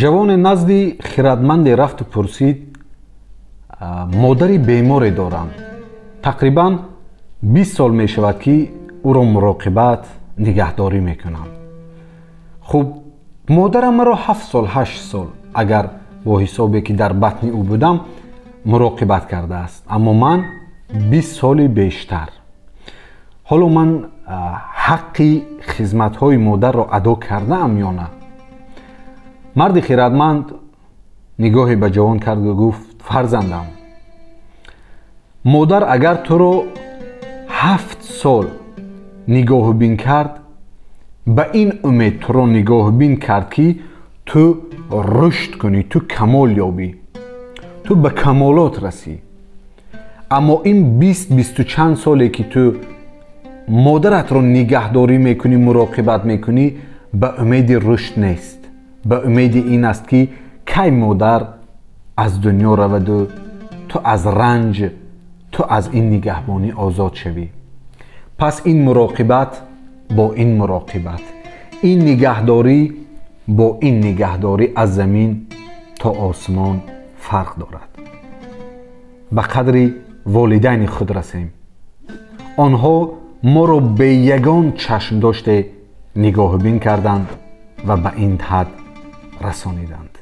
Ҷавоне назди хиратманде рафту пурсид: модари беморе дорам, тақрибан 20 сол мешавад, ки ӯро муроқибат, нигаҳдорӣ мекунам. Хуб, модарам маро 7 сол, 8 сол, агар бо ҳисобе ки дар батни ӯ будам, муроқибат кардааст, аммо ман 20 соли бештар. Ҳоло ман ҳаққи хизматҳои модарро адо кардаам ё на? Марди хиратманд нигоҳе ба ҷавон карду гуфт: фарзандам, модар агар туро 7 сол нигоҳубин кард, ба ин умед туро нигоҳубин кард, ки ту рушд кунӣ, ту камол ёбӣ, ту ба камолот расӣ. Аммо ин бист, бисту чанд соле ки ту модаратро нигаҳдорӣ мекунӣ, муроқибат мекунӣ, ба умеди рушд нест, ба умеди ин аст, ки кай модар аз дунё раваду ту аз ранҷ, ту аз ин нигаҳбонӣ озод шавӣ. Пас ин муроқибат бо ин муроқибат, ин нигаҳдорӣ бо ин нигаҳдорӣ аз замин то осмон фарқ дорад. Ба қадри волидайни худ расем. Онҳо моро бе ягон чашмдоште нигоҳубин карданд ва ба ин ҳад расониданд.